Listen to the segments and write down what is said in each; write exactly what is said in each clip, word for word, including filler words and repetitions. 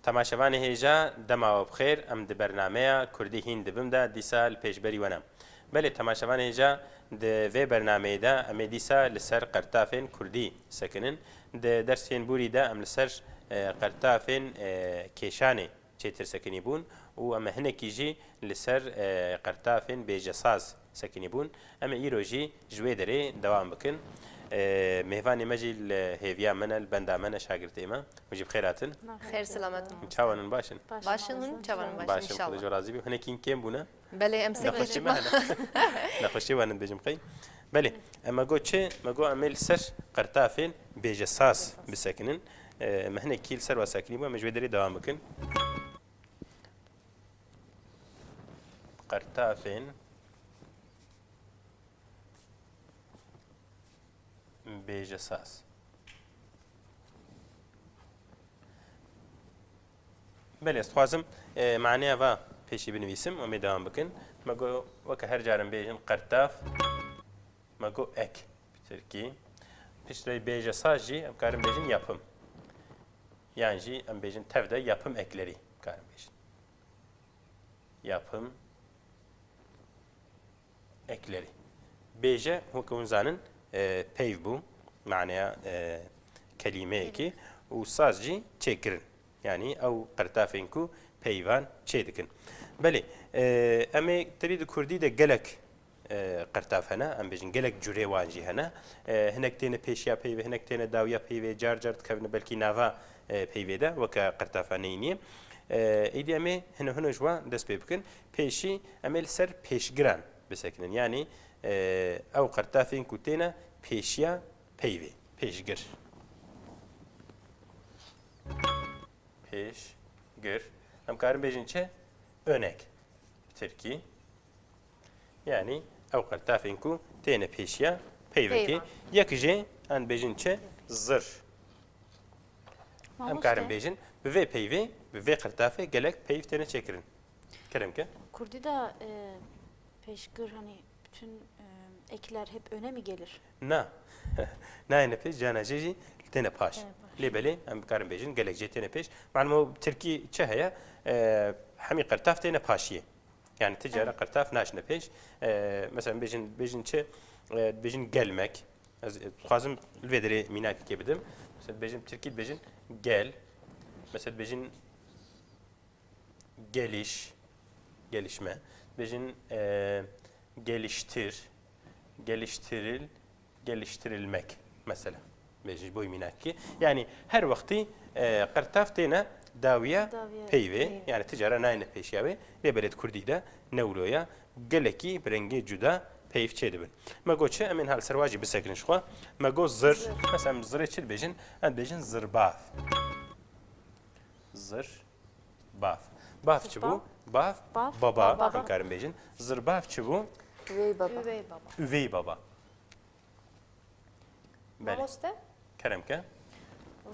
Temaşevanê hêja, dema we bi xêr, em di bernameya Kurdî hîn dibim de dîsa li pêşberî we ne. Belê, temaşevanê hêja, di vê bernameyê de em ê dîsa li ser qertafên Kurdî sekinin. Di dersên borî de em li ser, e, qertafên, e, kêşanê çêtir sekinî bûn û em ê hinekî jî li ser, e, qertafên bêjesaz sekinî bûn. Em ê îro jî ji wê derê dewam bikin. E, mêvanê me jî li hêviya me ne, li benda me ne, şagirtê me. Hûn jî bi xêr hatin. Xêr selamet. Çawan in, baş in? Baş in, hûn çawan in, baş in, Baş in, Xwedê ji we razî bî. Hinekî kêm bûne. Belê, em sê Nexweşî me hene. Nexweşî we hene dibêjim qey. Belê, em me got çi? Me got em ê li ser qertafên bêjesaz bisekinin. E, me hinekî li ser wa sekinî bû, em ê ji wê derê dewam bikin. Qertafên bêjesaz. Belê, ez dixwazim, e, maneya va pêşî binivîsim, em ê dewam bikin. Me got, weke her carin bêjin qertaf, me got ek bi tirkî. Piştre bêjesaz jî em karin bêjin yapım. Yan jî em bêjin tev de yapım ekleri karin bêjin. Yapım ekleri. Bêje, weke hûn zanin, e, peyv bû, maneya, e, kelîmeyekî û saz jî çêkirin. Yanî ew qertafên ku peyvan çêdikin. Belê, e, em ê terî di kurdî de gelek, e, qertaf hene, em bêjin gelek curê wan jî hene. E, hinek têne pêşiya peyvê, hinek têne dawiya peyvê, car car dikevine belkî nava, e, peyvê de, weke qertafa neyîniyê. E, êdî em ê hino hino ji wan dest pê bikin. Pêşî em ê li ser pêşgiran bisekinin. Yanî, e, ew qertafên ku têne pêşiya peyvê. Pêşgir. Pêşgir. Em karin bêjin çi? Önek. Tirkî. Yanî ew qertafên ku têne pêşiya peyvekê. Peyvan. Yek jê em bêjin çi? Zir. Em Mamoste. karin bêjin, bi vê peyvê, bi vê qertafê gelek peyv têne çêkirin. Kerem ke. Kurdî de, e, pêşgir, hani, bütün, e, ekler hep öne mi gelir? Na. Nayêne pêş, cana jê jî têne paş. Têne paş. Lê belê, em karin bêjin, gelek jê têne pêş. Malum o tirkî çi heye? E, hemî qertaf têne paşiyê. Yani ti cara Evet. qertaf naşine pêş. E, mesela bêjin, bêjin çi? E, bêjin gelmek. Ez, e, dixwazim li vê derê mînakekê bidim. Mesela bêjin tirkî bêjin gel. Mesela bêjin geliş, gelişme. Bêjin, e, geliştir, geliştiril, geliştirilmek mesela. Bêjin ji bo mînakekê. Yani her wextî, e, qertaf têne dawiya Dawiya peyvê. peyvê. Yani ti cara nayêne pêşiya wê. Lê belê di kurdî de ne wilo ye. Gelekî bi rengê cuda peyv çêdibin. Me got çi? Em ên hal ser wa jî bisekinin ji xwe. Me got zir. Zir. Mesela em zirê çi dibêjin? Em dibêjin zirbav. Zir. Bav. Bav çi bû? Bav. Bav, Bav, baba, baba. Em karin bêjin. Zirbav çi bû? Üvey baba. Üvey baba. Üvey baba. Belê. Mamoste? Kerem ke.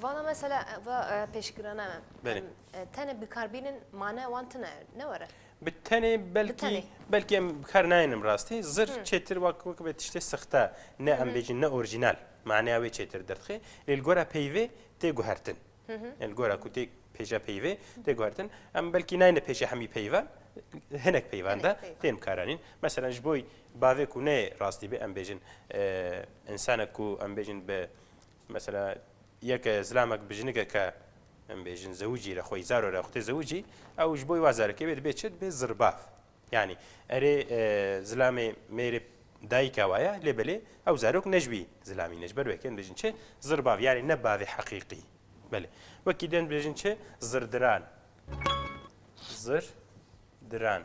Vana mesela, e, va, e, pêşgirana me. Belê. Em, e, tenê bikarbînin mane wan tine, ne were? Bi tenê belkî, Bi tenê. belkî em bi kar nayênim rastî. Zir Hı. çêtir wek, wek be tiştê sixte. Ne em Hı hı. bêjin, ne orjînal. Maneya wê çêtir derdixê. Lê li gora peyvê tê guhertin. Hı hı. Yani li gora ku tê pêşa peyvê tê guhertin. Em belkî nayne pêşa hemî peyvan, hinek peyvan Hinek de peyvan. tên bikaranîn. Mesela ji bo bavê ku ne rastî be, em bêjin, e, insanek ku em bêjin bi, mesela yek zilamek bi jinike ke em bêjin zewicî re xwe zaro re xwe tê zewicî, ew ji bo wa zarekê bê dibê çi? Dibê zirbav. Yani, erê, e, zilamê mêrê dayika wa ye, lê belê ew zarok ne ji wî zilamî ne, ji ber wê em bêjin çi? Zirbav, yani ne bavê heqîqî. Belê. Wekî din bêjin çi? Zirdiran. Zirdiran.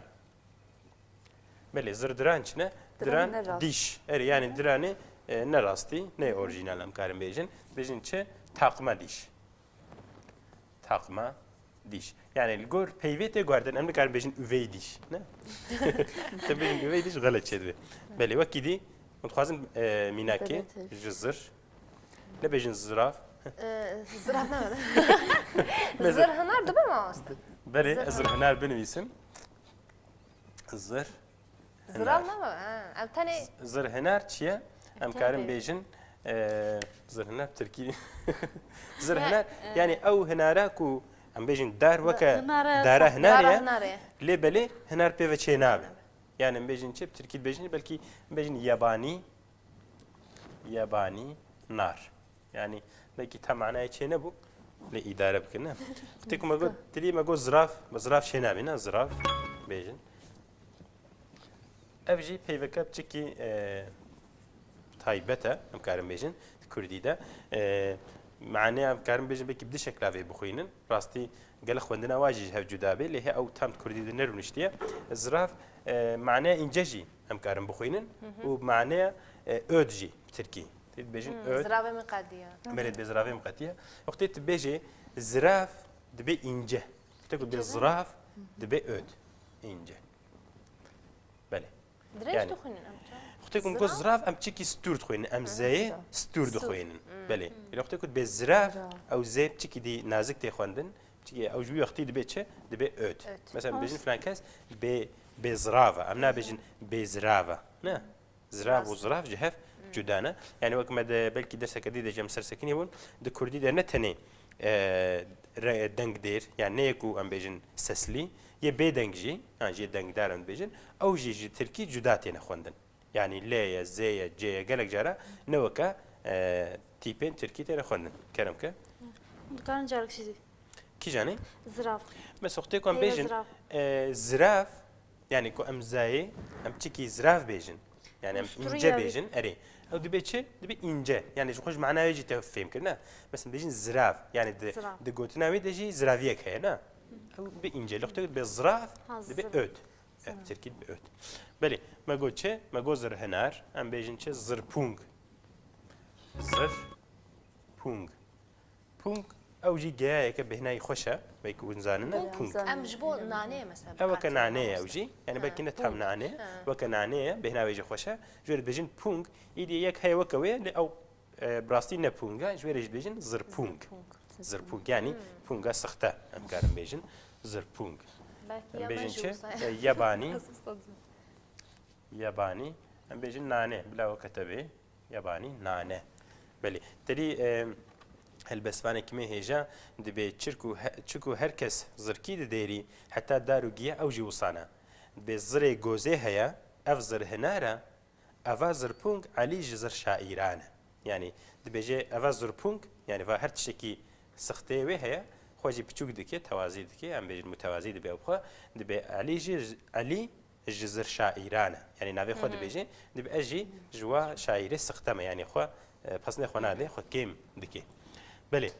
Belê, zirdiran çi ne? Diran Diran ne rast. dîş. Erê, yani diranê, e, ne rastî, ne orjînal em karin bêjin. Bêjin çi? Takma dîş. Takma dîş. Yani li gor peyvê tê guhertin, em nikarin bêjin üvey dîş. Ne? Te bêjin üvey dîş, xelet çêdibe. Belê, wekî dî, hûn dixwazin, e, mînakê Bebek. ji zir. Ne bêjin zirav. E, zirav ne? Ne zir- Zir hinar dibe mamoste? Belê, Zir ez zir hinar. hinar binivîsim. Zir Zirav hinar. ne? Ha, em tenê Z-, zir hinar çi ye? Em Tenê karin bêjin. bêjin, e, zir hinar tirkî. Zir Ne, hinar, e, yani ew hinara ku Em bêjin dar weke Hinare dara sar- hinarê Dara ye, hinarê. Lê belê hinar pê ve çê nabe. Yani em bêjin çi? Bi tirkî dibêjin, belkî em bêjin yabani, yabani nar. Yani belkî tam manayê çê nebû, lê îdare bikin, ne? Wextê ku me got tirî, me got zirav, bi zirav çê nabî, ne? Zirav bêjin. Ev jî peyveke piçekî, e, taybet e, em karin bêjin, di kurdî de. E, maneya em karin bêjin, belkî bi du şekla vê bixwînin. Rastî gelek xwendina wa jî ji hev cuda bê, lê hê ew tam di kurdî de nerûniştiye. Zirav, e, maneya înce jî em karin bixwînin û maneya, e, öd jî bi tirkî. Tê dibêjin Hmm, öd. Ziravê min qediya. Belê, dibê ziravê min qediya. Wextê tu bêjê zirav, dibê înce. Wextê ku dibê zirav, dibê öd. Înce. Belê. Dirêj Yani, dixwînin em çawa? Wextê ku em got Zirav? Zirav, em çikî stûr dixwînin. Em Hı hı. zeyê stûr Stûr. dixwînin. Hmm. Belê. Lê wextê ku dibê zirav, Zirav. ew zê çikî dî nazik tê xwendin. Çikî ew ji wî wextî dibê çi? Dibê öd. Öd. Mesela, em As- bêjin filan kes bê, bê zirav e. Em nabêjin bê zirav e. Ne? Zirav û Rast. zirav ji hev Hmm. cuda ne. Yani wek me de belkî derseke dî de jî em ser sekinî bûn. Di kurdî de ne tenê, e, re-, dengdêr, yani ne yê ku em bêjin seslî, yê bêdeng jî, yan jî yê dengdar em dibêjin, ew jî ji tirkî cuda têne xwendin. Yani lê ye, zê ye, cê ye, gelek cara ne weke, e, tîpên tirkî têne xwendin. Kerem ke. Dikarin carek jî. Kîjanê? Zirav. Mesela wextê ku em Heyve bêjin, zirav. e, zirav, yani ku em zayê, em çikî zirav bêjin. Yani em Dusturiye înce wî. bêjin, erê. Ew dibê çi? Dibê înce. Yani ji xwe ji manayê jî te fêm kir, ne? Mesela bêjin zirav. Yani di, Zirav. di gotina wê de jî ziraviyek heye, ne? Ew dibê înce. Lê wextê ku dibê zirav, Ha, dibê zirav. öd. Evet, Zirav. tirkî dibê öd. Belê, me got çi? Me got zirhinar. Em bêjin çi? Zirpûng. Zirpûng. Pûng, ew jî geyayeke bêhnayî xweş e, belkî hûn zanin, ne? Pûng, Pûng. em ji bo naneyê mesela Ew weke bikartînin naneyê ew mamoste. jî. Yani Ha, belkî ne tam pûng. nane, Ha. weke naneyê, bêhna wê jî xweş e. Ji wê dibêjin pûng, îdî yek heye weke wê, lê ew, e, bi rastî ne pûng e, ji wê re jî dibêjin zirpûng. Zirpûng. Zirpûng, yani Hmm. pûnga sixte, em karin bêjin. Zirpûng. Belkî Em ya bêjin me jî çi? wisa. E, yebanî. Yebanî. Em bêjin nane. Bila weke te bê. Yebanî, nane. Belê. Terî, e, helbestvanekî me hêja dibê çirk û he-, çik û her kes zirkî didêrî, heta dar û giya ew jî wisan e. Dibê zirê gozê heye, ev zir hinar e, eva zirpûng Elî ji zir şaîran e. Yanî dibêje eva zirpûng, yanî va her tiştekî sixteyê wê heye, xwe jî piçûk dike, tewazî dike, em bêjin mutewazî dibe ew xwe. Dibê Elî jî, Elî ji zir şaîran e. Yanî navê xwe Hı hı. dibêje, dibê ez jî ji wa şaîrê sixte me. Yanî xwe, e, pesnê xwe Hı hı. nade, xwe kêm dike. Belê.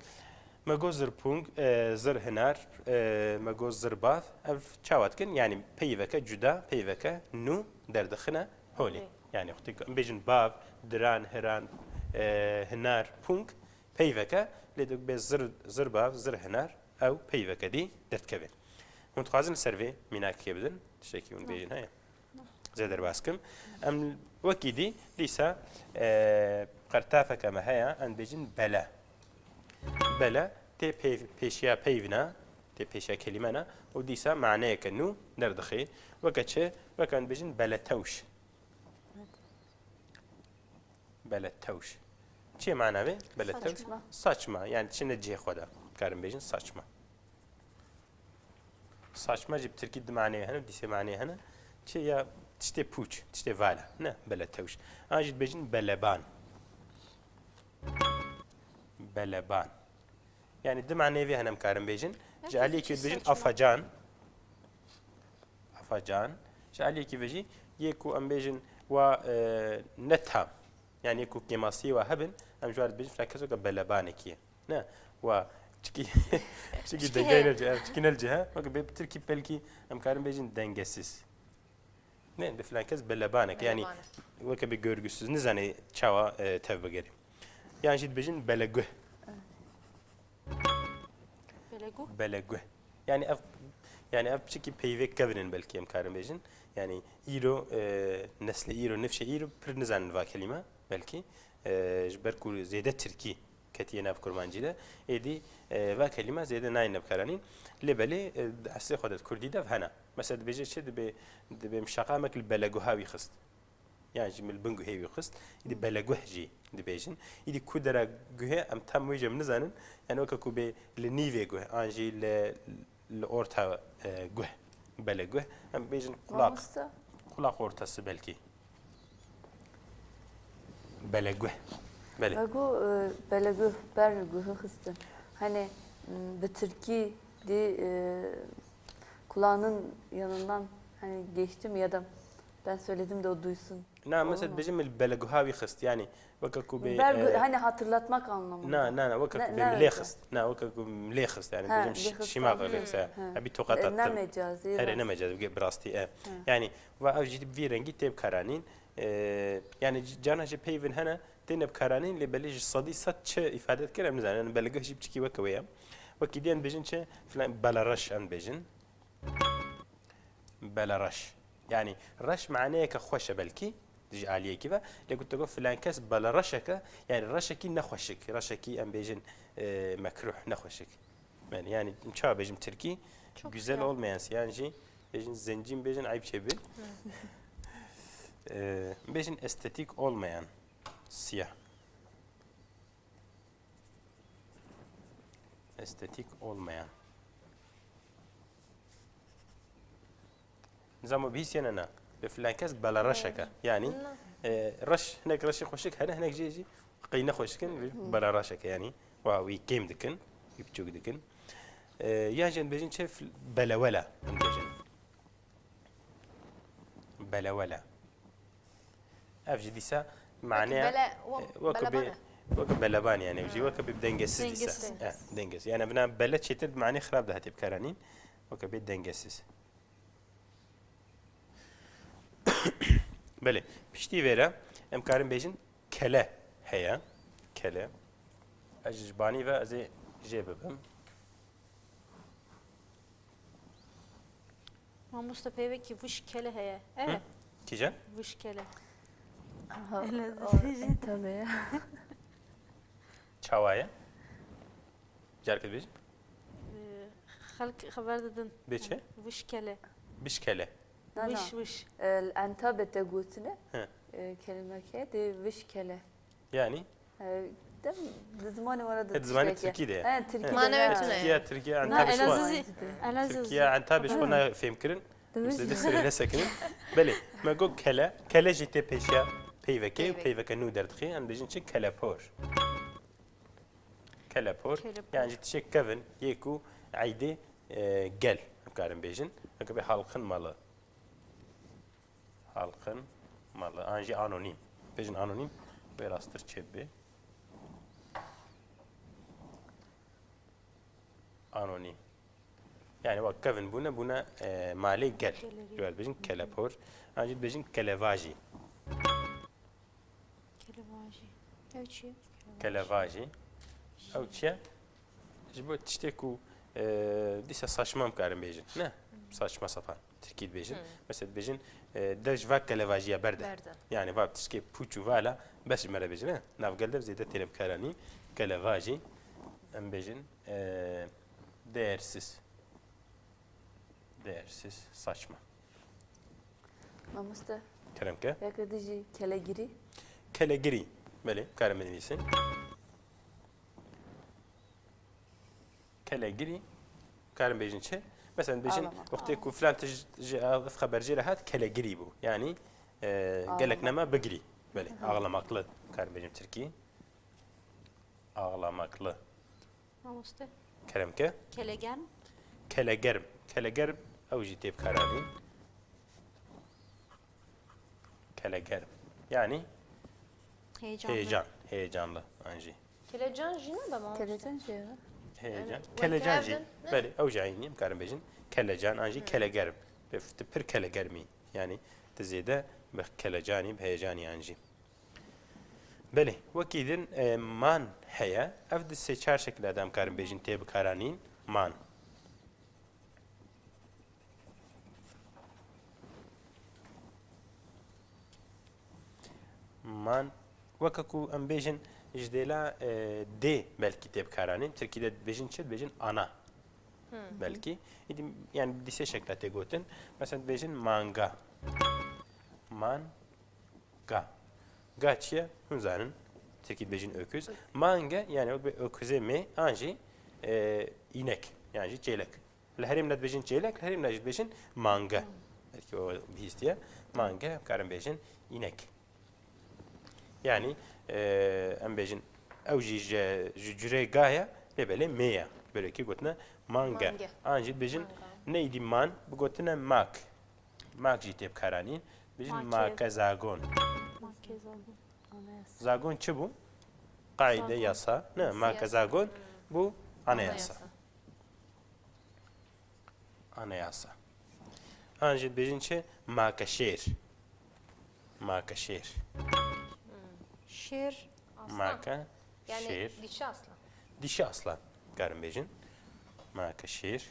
Me got zir pûng, e, zir hinar, e, me got zir bav. Ev çawa dikin? Yanî peyveke cuda, peyveke nû derdixine holê. Holê. Yanî xwe tê-, em bêjin bav, diran, hiran, e, hinar, pûng, peyveke, lê dibê zir, zir bav, zir hinar, ew peyveke dî derdikeve. Hûn dixwazin li ser vê mînakekê bidin? Tiştekî hûn Na. bêjin heye? Na. Ez ê derbas kim. Em wekî dî, dîsa, e, qertafeke me heye, em bêjin bele. Bele, tê pêv-, pêşiya peyvina, tê pêşiya kelîmena û dîsa maneyeke nû derdixê. Weke çi? Weke em bêjin beletewş. Beletewş. Çi ye mana vê? Beletewş. Saçma. Saçma. Yani çi ne cihê xwe de. Karin bêjin saçma. Saçma jî bi tirkî du maneyê hene, dîsê maneyê hene. Çi ya tiştê pûç, tiştê vala. Ne, beletewş. An jî dibêjin beleban. Beleban. Yani du maneyê vê hene em karin bêjin. Ji aliyekî dibêjin saçma. Afacan. Afacan. Ji aliyekî ve jî yê ku em bêjin wa, e, ne tam. Yani yê ku kêmasiyê wa hebin, em ji wa re dibêjin filan kes weke belebanekî ye. Ne, wa çikî, çikî Çikî dengay heye. ne li cih, ev çikî ne li cih, he? Weke bê bi tirkî belkî em karin bêjin dengesiz. Ne, bi filan kes belebanek, yani Belebanek. weke bê görgüsüz, nizane çawa, e, tev bigere. Yan jî dibêjin beleguh. Beleguh. Beleguh. Yani ev, yani ev çikî peyvê kevin in belkî em karin bêjin. Yani îro, e, neslê îro, nifşê îro pir nizanin va kelîme belkî. E, ji ber ku zêde tirkî ketiye nav kurmancî de. Êdî, e, va kelîme zêde nayêne bikaranîn. Lê belê, e, di eslê xwe de di kurdî de ev hene. Mesela dibêje çi? Dibê, dibê min şeqamek li beleguha wî xist. Yan jî min li bin guhê wî xist. Îdî beleguh jî dibêjin. Îdî ku dera guhê em tam wê jî em nizanin. Yani weke ku bê li nîvê guh an jî li, li orta, e, guh. Beleguh. Em bêjin kulak. Mamoste. Kulak ortası belkî. Beleguh. Belê. Vego, e, beleguh, ber guhê xistin. Hani, m, bi tirkî dî, e, kulağının yanından hani geçtim ya da ben söyledim de o duysun. Na, mesela Olmaz. Bêjim li beleguha wî xist. Yani weke ku bê, Ber gu-, e, hani hatırlatmak anlamında. Na, na, na, weke Ne, ku bê ne milê öyle? Xist. Na, weke ku milê xist. Yani Ha, bêjim lê xist şîma anlamında. Qilê xist. Ha. Ha, bir tokat E, ne attım. Mecazi, Her ne rast. Mecazi, bi rastî, e. Ha. Yani va ev jî vî rengî tê bikaranîn. E, yani c-, cana jî peyvin hene, têne bikaranîn, lê belê ji sedî sed çi îfade dikir, em nizanin. Yani beleguh jî piçikî weke wê ye. Wekî dî em bêjin çi? Filan belereş em bêjin. Belereş. Yani reş maneyeke xweş e belkî, ji aliyekî ve. Lê ku te got filan kes belereşek e, yani reşekî nexweşik, reşekî em bêjin, e, mekruh, nexweşik. Yani, yani çawa bêjim tirkî? Çok güzel olmayan siyah. Yan jî bêjin zencî, bêjin eyb çêbî. E, bêjin estetik olmayan siyah. Estetik olmayan. Nizam bihîstiye ne na. Bi filan kes belereşek e. Yani, Na. e, reş, hinek reşê xweşik hene, hinek jê jî qey nexweşik in, Hı. belereşek e. Yani, wa wî kêm dikin, wî piçûk dikin. E, yan jî em bêjin çi fil-, belewela, em bêjin. Belewela. Ev jî dîsa Weke maneya, bele-, wa-, e, weke beleban bê, e. Weke beleban yani, ev jî weke bê dengesiz dîsa. Dengesiz. E, dengesiz. Yani bina bele çêtir bi manê xirab de hatiye bikaranîn. Weke bê dengesiz. Belê, piştî vê re em karin bêjin kele heye. Kele. Ez ji banî ve ez ê jê bibim. Mamoste peyvekî wişk kele heye. Hı? Evet. Kîjan? Wişk kele. Aha, Elazığ o, diyeceğim. Tabii. Çawa ye? Careke dibêjin? Ee, xelk xeber didin. Bê çi? Wişk kele. Bişkele. Na, na. Wiş, wiş. Ee, li Entabê te gotine, He. ee, kelimeke dê wişk kele. Yani? He, dem, di zimanê we re de He, di zimanê tiştekî. Tirkî de ye. He, Tirkî He. de Mane ne? Ötüne. Tirkiye, Tirkiye, Na, Entabê şwa. Elazığ, Elazığ. Tirkiye, Entabê şwa na fêm kirin. Dibêjin. Siz de sirê nesekinin. Belê, me got kele. Kele jî tê pêşiya peyvekê û Peyvek. Peyveke nû derdixê. Em bêjin çi? Kelepor. Kelepor. Kelepor. Yani jî tişek kevin, yê ku eydê, e, gel. Em karin bêjin. Weke bê halqin malı. Halqin malı. An jî anonim. Bêjin anonim, wê rasttir çêbê. Anonim. Yani wek kevin bûne, bûne, e, malê gel. Gelirî. Wê dibêjin kelepor. An jî dibêjin kelevajî. Kelevajî. Ew çi ye? Kelevajî. Ew çi ye? Ji bo tiştê ku, e, dîsa saçma em karin bêjin. Ne? Saçma sapan. Tirkî dibêjin. Hı. Mesela dibêjin, e, dev ji va kelevajîya berde. Berde. Yani va tişkê pûç û vala bes ji me re bêjin, ne? Navgel de zêde têne bikaranîn. Kelevajî, em bêjin, e, değersiz. Değersiz, saçma. Mamoste. Kerem ke. Yeke dijî kelegirî. Kelegirî. Belê, karim binivîsin. Kelegirî, karin bêjin çi? Mesela bêjin, Ağlamak. Wextê ku filan tişt ji ev xeber jê re hat, kelegirî bû. Yani, e, Ağlamak. Gelek nema bigirî. Belê, Hı. ağlamaklı, karin bêjin tirkî. Ağlamaklı. Mamoste. Kerem ke? Kelegerm. Kelegerm. Kelegerm, ew jî tê bikaranîn. Kelegerm. Yani Heyecanlı. Heyecan, heyecanlı an jî. Kelecan jî ne be mamoste? Kelecan jî ye. Heyecan. Yani, Kelecan jî. Belê, ew jî eynî, em karin bêjin. Kelecan an jî Hı. kelegerm. Bê tu pir kelegermî. Yani tu zêde bi kelecanî, bi heyecanî an jî. Belê, wekî din, e, man heye. Ev di sê çar şekila de em karin bêjin tê bikaranîn. Man. Man, weke ku em bêjin ji dêla, e, dê belkî tê bikaranîn. Tirkî de dibêjin çi? Dibêjin ana. Hmm. Belkî. Îdî, yani dîsê şekla tê gotin. Mesela dibêjin manga. Man, Ga. Ga çi ye? Hûn zanin. Tirkî dibêjin öküz. Mange, yani wek bi öküzê mê, an jî, e, înek, yan jî çêlek. Li herêm ne dibêjin çêlek, li herêm ne jî dibêjin mange. Belkî o bihîstiye. Mange, em karin bêjin înek. Yani, e, em bêjin, ew jî ji, ji curê ga ye, lê belê mê ye. Ji ber wekî gotine mange. Mange. An jî dibêjin, mange, ne îdî man, bigotine mak. Mak jî tê bikaranîn. Bêjin makezagon. Makezagon. Anayasa. Zagon çi bû? Qaîde, yasa. Ne, makezagon bû anayasa. Anayasa. Anayasa. An jî dibêjin çi? Makeşêr. Makeşêr. Şêr. Aslan. Make, yani şêr. Dişi aslan. Dişi aslan, karin bêjin. Make şêr.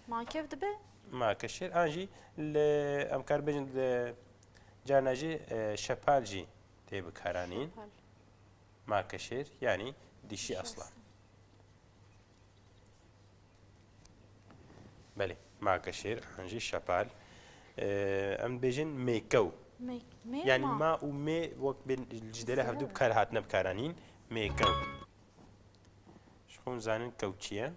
Makev dibe? Make şêr. An jî li, em karin bêjin li carna jî, e, şepal jî tê bikaranîn. Şepal. Make şêr, yani dişi aslan. Dişi aslan. Belê, make şêr, an jî şepal. Ee, em dibêjin mêkew. Mê-, mê Yani ma. Ma û mê wek bên ji dêle hevdû bikar hatine bikaranîn. Mêkew. Ji xwe hûn zanin kew çi ye?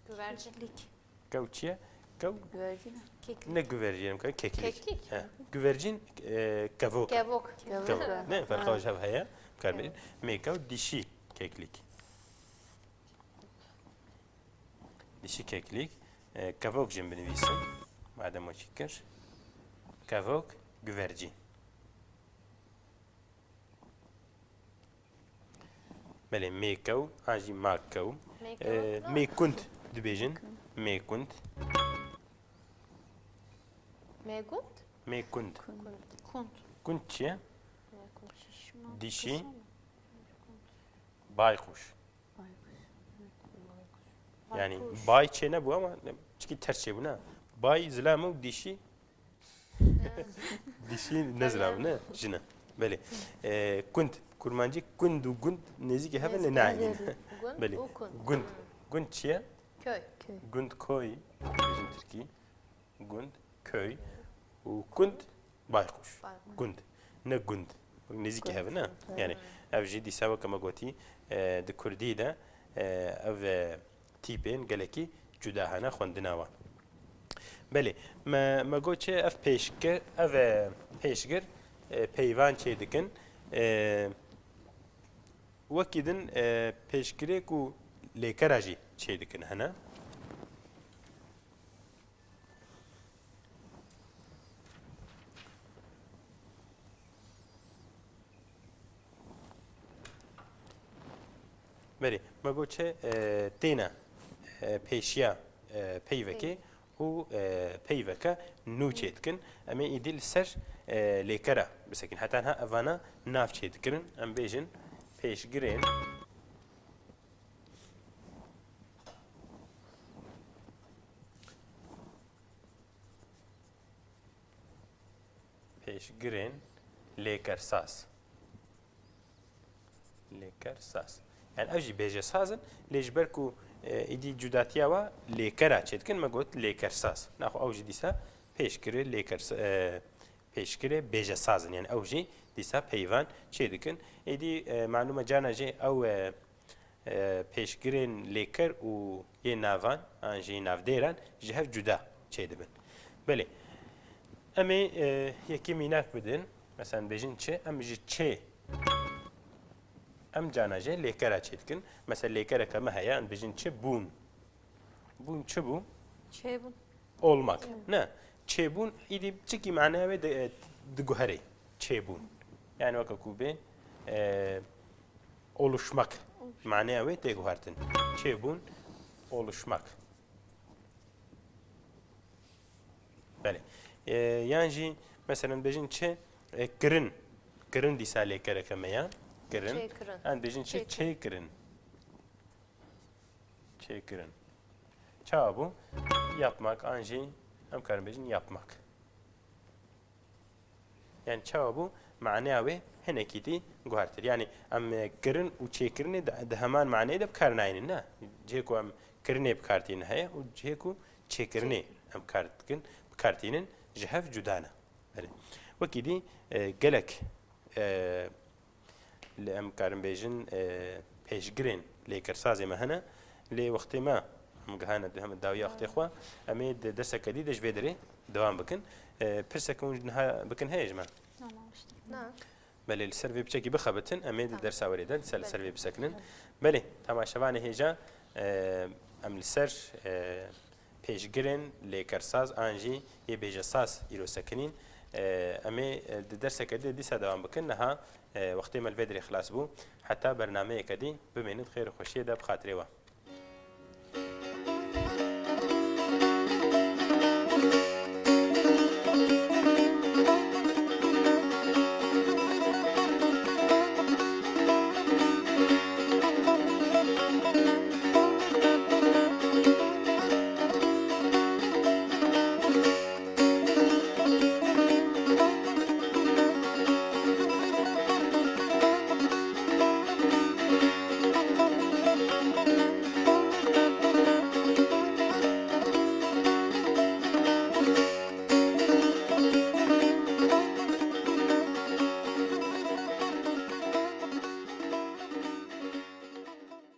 Güvercin. Keklik. Kew çi ye? Kew Güvercin. Keklik. Ne güvercin, em karin keklik. Keklik. He. Güvercin, e, kevok. Kevok. Kevok. Kevok. Ne, ferqa ji hev heye. Bikar bêjin. Kevok. Mêkew dişî keklik. Dişî keklik. E, kevok jî em binivîsin. Madem we çî kir. Kevok, güvercin. Belê, mêkew, an jî makew. Mêkew, e, no. Mêkund dibêjin. Mêkund. Mêgund? Mêkund. Kund. Kund. Kund çi ye? Mêkund. Şişman, dişî. Kısa mı? Baykuş. Baykuş. Yani bay çê nebû ama ne, çikî ters çêbû ne. Bay zilam û dişî, dişî ne zilam ne, jin e. Belê. E, kund, kurmancî kund û gund nêzîkî hev in lê nayîn. Gund û kund. Belê. Gund. Gund çi ye? Köy. Köy. Gund koy, dibêjin tirkî. Gund, köy û kund, baykuş. Baykuş. Gund, ne gund. Nêzîkî hev in, ne? Gund, gund. Yani, ev jî dîsa weke me gotî, e, di kurdî de, e, ev, e, tîpên gelekî cuda hene xwendina wan. Belê, me, me got çi ev pêşkir, ev, e, pêşgir, e, peyvan çê dikin. E, wekî din, e, pêşgirêk û lêkera jî çê dikin hene. Belê, me got çi, e, têne, e, pêşiya, e, peyvekê û, e, peyveke nû çê dikin. Em ê îdî li ser, e, lêkera bisekin. Heta niha evana nav çê dikirin. Em bêjin pêşgirên Pêşgirên lêkersaz. Lêkersaz. Yani ev jî bêjesaz in, lê ji ber ku, e, îdî cudatiya wa lêkera çêdikin, me got lêkersaz. Naxwe ew jî dîsa pêşgirê lêkersa-, e, pêşgirê bêjesaz in. Yani ew jî dîsa peyvan çêdikin. Êdî, e, malûm e carna jî ew, e, e, pêşgirên lêker û yê navan an jî navdêran ji hev cuda çêdibin. Belê, em ê, e, yekê mînak bidin. Mesela bêjin çi? Em ji çê, em carna jê lêkera çêdikin. Mesela lêkereke me heye, em bêjin çi? Bûn. Bûn çi bû? Çêbûn. Olmak. Evet. Ne. Çêbûn, îdî çikî maneya wê di-, e, diguherê. Çêbûn. Yani weke ku bê, e, oluşmak. Oluşmak. Maneya wê tê guhertin. Çêbûn, oluşmak. Belê. E, yan jî, mesela, bêjin çi? E, kirin. Kirin dîsa lêkereke me ya. Kirin. Çêkirin. Yan bêjin çi? Çêkirin. Çêkirin. Çêkirin. Çawa bû? Yapmak, an jî em karin bêjin yapmak. Yani çawa bû? Maneya wê hinekî dî guhertir. Yani em, e, kirin û çêkirinê di, di heman maneyê de bikar nayînin, ne? Cihê ku em kirinê bikar tînin heye û cihê ku çêkirinê em kar dikin, bikar tînin ji hev cuda ne. Belê. Wekî dî e, gelek e, li em karin bêjin e, pêşgirên lêkersazê me hene. Lê wextê me em gihane di hem dawiya wextê xwe, em ê di derseke dî de ji vê derê dewam bikin. E, pirseke hûn ji niha bikin heye ji me? Na. Belê, li ser vê piçekî bixebitin, em ê di dersa werê de li ser, li ser vê bisekinin. Belê, temaşevanê hêja, e, em li ser e, pêşgirên lêkersaz an jî yê bêjesaz îro sekinîn. E, em ê e, di derseke dî de dîsa dewam bikin. Niha e, wextê me li vê derê xilas bû. Heta bernameyeke dî bimînin di xêr û xweşiyê de bi xatirê we.